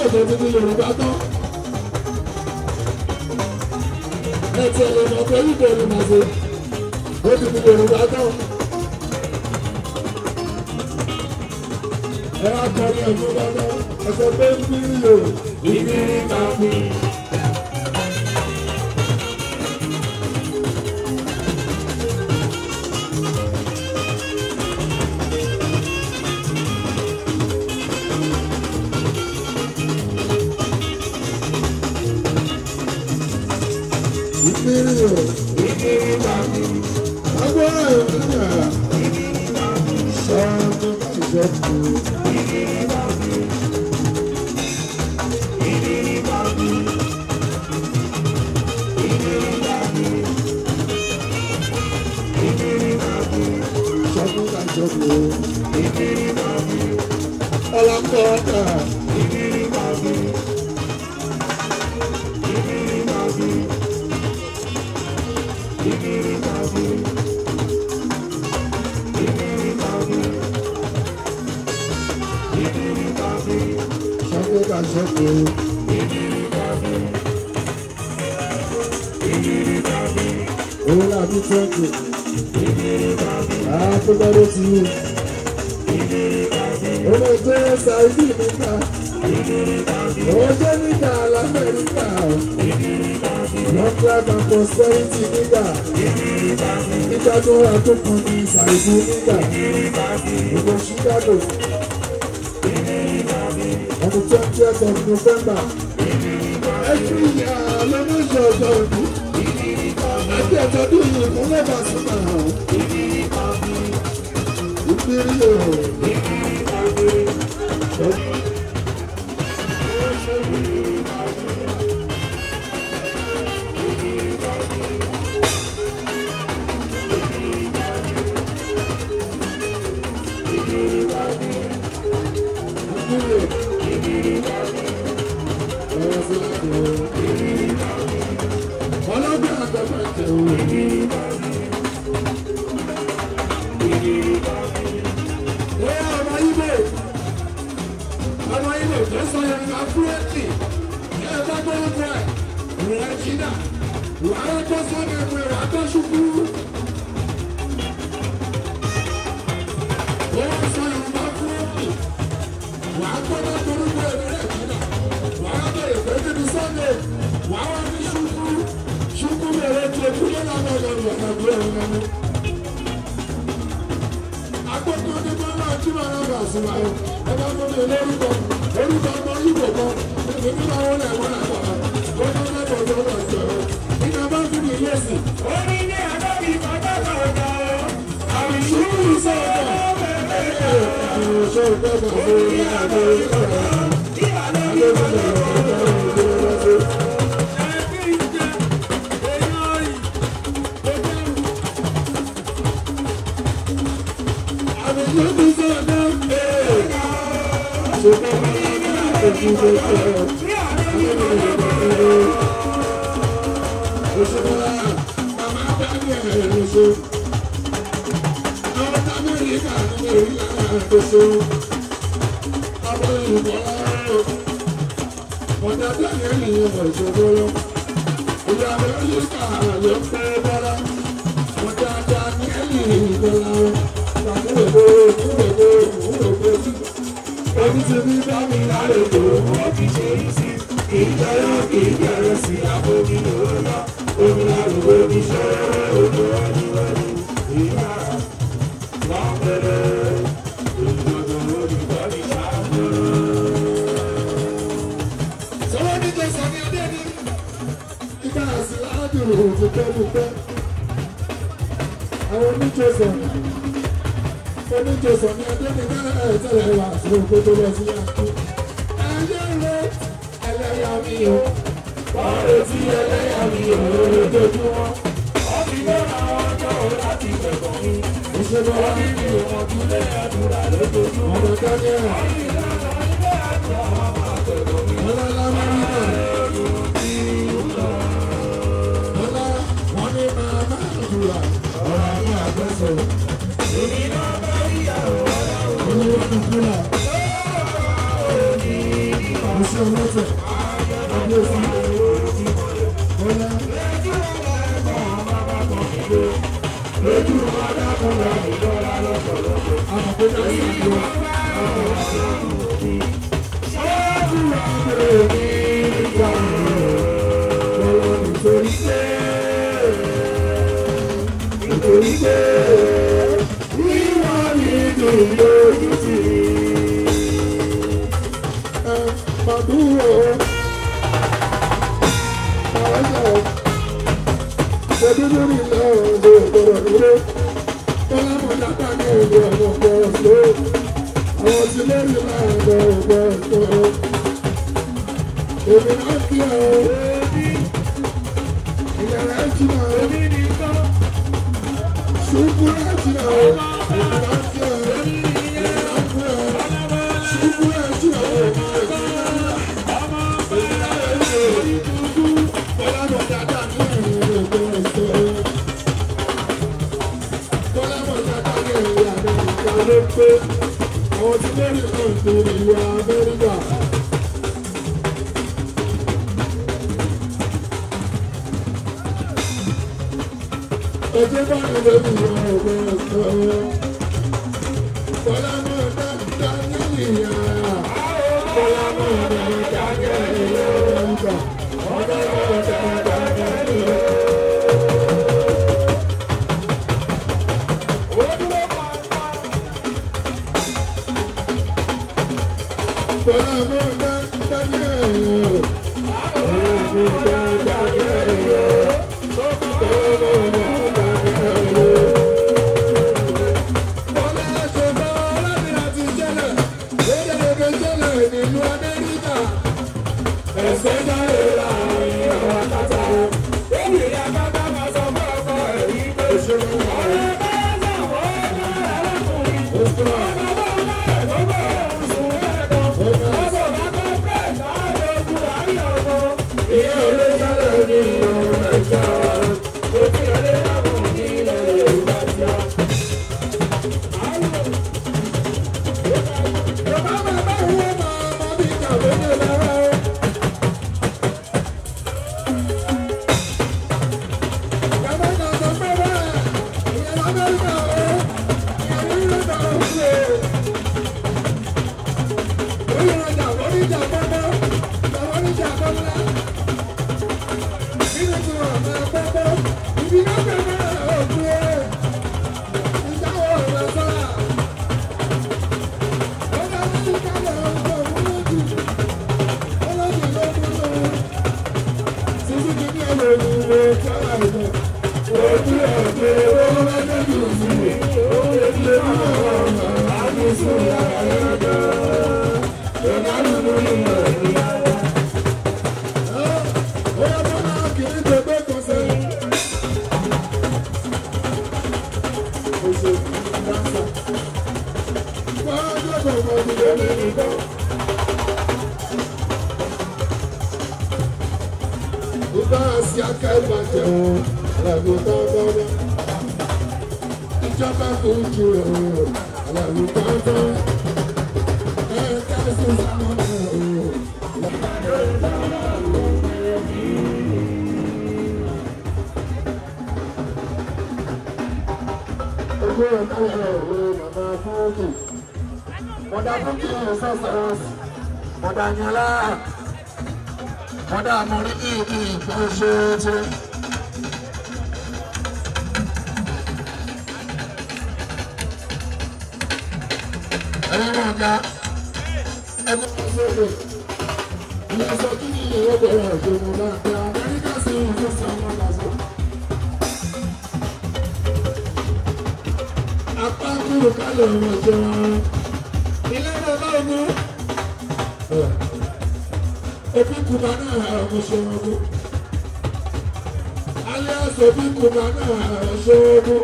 Ìgbò tó ti di Yorùbá tán. Ẹ ti ẹ̀ lè mọ̀ pé Ìgbò ni màá ṣe. Ó ti di Yorùbá tán. Ẹ á kọ ní ẹ̀fún bàbá. Ẹ sọ pé ń bí o. Ìbírí máa fi. Ìbírí o. Ìbírí máa fi. Agbára ìrìnà. Ṣáájú ìṣẹ́kù. Ìbírí máa fi. Ìbírí máa fi. Ìbírí máa fi. Ìbírí máa fi. Ṣáájú ìṣẹ́kù. Ìbírí máa fi. Ọlákọ̀ọ́kà. Ìbírí máa fi. Ìbírí máa fi. Ìbírí máa fi. Ìbírí máa fi. Ìbírí máa fi. Ṣáájú ìṣẹ́kù. Ìbírí máa fi. Ìbírí máa fi. Owó làbí twenty. Ìbírí máa fi. Happy birthday to you. Ìbírí máa fi. Ọmọ ìjọ Saudi nígbà. Ìbírí máa fi. Ọmọ jẹ́ nígbà l'Amẹ́ríkà. Ìbírí máa fi. Long life and prosperity nígbà. Ìbírí máa fi. Nígbà tó wà tó kàn ní Saudi nígbà. Ìbírí máa fi. Gbogbo Chicago. Ìbírí máa fi. On the 20th of November. Every year, ló ń ṣe ọjọ́ òní. Ìbírí máa fi. Àti ẹ̀tọ́dún yìí fún lẹ́bàá sí máa. Ìbírí máa fi. Ìbírí o. Ìbírí máa fi. Ìbírí o. Ọ̀rọ̀ sí láti o. Ọlọ́gbọ́n àgbàgbà jẹ́ o. Bóyá ọmọ Ibo, ọmọ Ibo tó sọ Yorùbá fúrẹ́ǹtì, ẹ bá gbọ́dọ̀ fún ẹ̀, ìrìn China, wàá tó sọ́nà ẹ̀mú ẹ̀ wàá tó ṣubú. Bóyá sọ Yorùbá fúrẹ́ǹtì, wàá gbọ́dọ̀ torúkọ ẹ̀mí rẹ̀ China, wàá bẹ̀rẹ̀ pé níbi Sunday, wàá wá ní ṣubú, ṣubú bẹ̀rẹ̀ tó kúlẹ̀ lábẹ́ ọ̀gá agbókun ní bọ́lá tí màá rà sí wa ẹ bá fún mi lórúkọ orúkọ ọmọ Ìgbò kan èmi ní máa wọlé ẹ̀wọ̀n àgbà ó ní mẹ́tọ̀ tó lọ sí ọ ìgbà bá fún mi yẹ́sì. Orí ní àdóbi kọjá kọjá o. Àbíṣúrù sọ̀rọ̀ ṣe ìgbẹ́gbẹ́ fún mi àdóbi kọjá. Ìbàlóbi kọjá kọjá. Àbíṣúrù sọ̀rọ̀ ṣe ìgbẹ́gbẹ́ Oníṣẹ́ bá mi lálejò, Ó ti ṣe é sí. Kì í jẹyọ, kì í jẹrẹ sí. Àbómi ló lọ. Omi lárúgbó ní ṣẹ́rẹ́ ojú ẹni wẹ́ni. Ìyá lọ́pẹ̀lẹ̀. Ìgbọ̀ngàn olùkọ́ ní ṣáàbù. Sọ̀rọ̀ ní Jésù ní adé ní. Ìgbà àti ládùrú dúpẹ́dúpẹ́. Àwọn oníjọsọ̀ oníjọsọ̀ ní adé ní bẹ́ẹ̀ tẹ́lẹ̀ wà sí òkú tó lọ sí àkú. Ayé rẹ̀ ẹlẹ́yà mi o. Wọ́n retí ẹlẹ́yà mi ò lójoojúmọ́. Wọ́n ti lọ́ra ọjọ́ láti gbẹ̀gbọ̀n mi. Ìṣèlú wa Wọ́n ní mi ò mọ̀ tún lé àdúrà lójoojúmọ́. ọ̀dọ̀ Daniel Wọ́n ní ìlànà ilé àdúrà wọn máa gbẹ̀gbọ̀n mi. Ọlá Lamẹ́ríkà Ọlá wọn ní máa máa dùrà ọ̀rọ̀ àwọn àgbẹ̀sọ̀. Èmi náà bá ìyàwó ọ̀la Olówó dùkúlà. Oṣù ọlọ́tẹ̀, àbíyèsí, bọ́lá. Lójú adákùnrin ìlọ́ra lọ́pọ̀lọpọ̀. Àmọ̀pé náà sì ń lọ. Nítorí pé wíwá nínú lójú tì í. Màdúró, màájà, ṣèdúdú nílẹ̀ ọ̀dọ̀ ọ̀dọ̀ dúró. Bọ́lá mọ̀ dáadáa ní ọ̀dọ̀ ọ̀dọ̀ ọ̀dọ̀. Àwọn tí lórí láàbọ̀ ọ̀dọ̀ ọ̀dọ̀. Èmi náà kí ọ. Ìyàrá jìnnà. Ṣùkú náà jìnnà. Èmi náà kí ọ. Èmi náà kí ọ. Ṣùkú náà jìnnà. Èmi náà kí ọ. Bọ́lá mọ̀ dáadáa ní ọ̀dọ̀ ọ̀dọ̀. Bọ́lá mọ̀ dáadáa ní ọ̀dọ̀ ọ̀dọ̀ ló pé àwọn tí lórí náà ń pè ìlú Amẹ́ríkà. Ẹjẹ́ bá mi lórí ìwà ọ̀gbọ́n ọ̀sán. Bọ́lá mọ̀ dáadáa ní ìyá. Bọ́lá mọ̀ dáadáa ní ìlú Amẹ́ríkà. Bọ́lá mọ̀ dáadáa ní ìlú Bọ́lá mọ̀ dáadáa ní ìlú. Bọ́lá mọ̀ dáadáa ní ìlú. Bọ́lá mọ̀ dáadáa ní ìlú. Bọ́lá ṣe bọ́ lábìrà ti jẹ́lẹ̀, lédèrèdè jẹ́lẹ̀ nílùú Amẹ́ríkà. Ẹ̀sẹ̀ jáde láàrin àwọn akátá. Obìnrin akátá máa sọ fún ọkọ ẹ̀ wípé ọ̀rẹ́ bá ṣàwọ́ ọdún arákùnrin. Ọmọ bá ẹ̀ tó bá òun sùn lẹ́ẹ̀kan. Ọkọ̀ bá kọ́ fẹ́ láàrin ogun àárín ọkọ. Ìyá olè jálẹ̀ ní ìlú Nàìjíríà. Òfin ọ̀lẹ́ lábùn ní ilẹ̀ Yorùbá ti á. Bàbá bàbá ìwé máa ma bí kàwé ní lára o. Bàbá náà sọ pé bẹ́ẹ̀ ìyẹn l'Amẹ́ríkà o, ìyẹn ní ìlú náà ń ṣe. Orírajà oríjà pọ́pọ́, bàbá oríjà pọ́pọ́. Nínú tí wọ́n máa pọ́pọ́, ibi náà pẹ̀ mọ́ òkú o. Ìjáwọ́ ọ̀rọ̀ sọ́ra. Ìjọba kò jù ọ́, àlàyé tọ́tọ́, ẹ̀ka sísá náà ọ̀. Ogún ọ̀tá ẹ̀rọ màmá fúnkì. Mọ̀dà fúnkì sọ̀sọ̀rọ̀ mọ̀dà yànlá. Mọ̀dà mọ̀rí ní ìdí ìfẹ́ ṣe é ṣe. Ẹ̀yin náà ga ẹgbẹ́ sókè. Ìyẹn sọ kí ni ìwé bẹ̀rẹ̀ ìjọba dáadáa. Amẹ́ríkà sì ń fún sọ́mọ́ lásán. Apá kúrò kálọ̀ ọ̀rọ̀ jẹun. Ilé náà bá ogun. Òbí kùmà náà ọmọ ṣe ogun. Alias òbí kùmà náà ṣe ogun.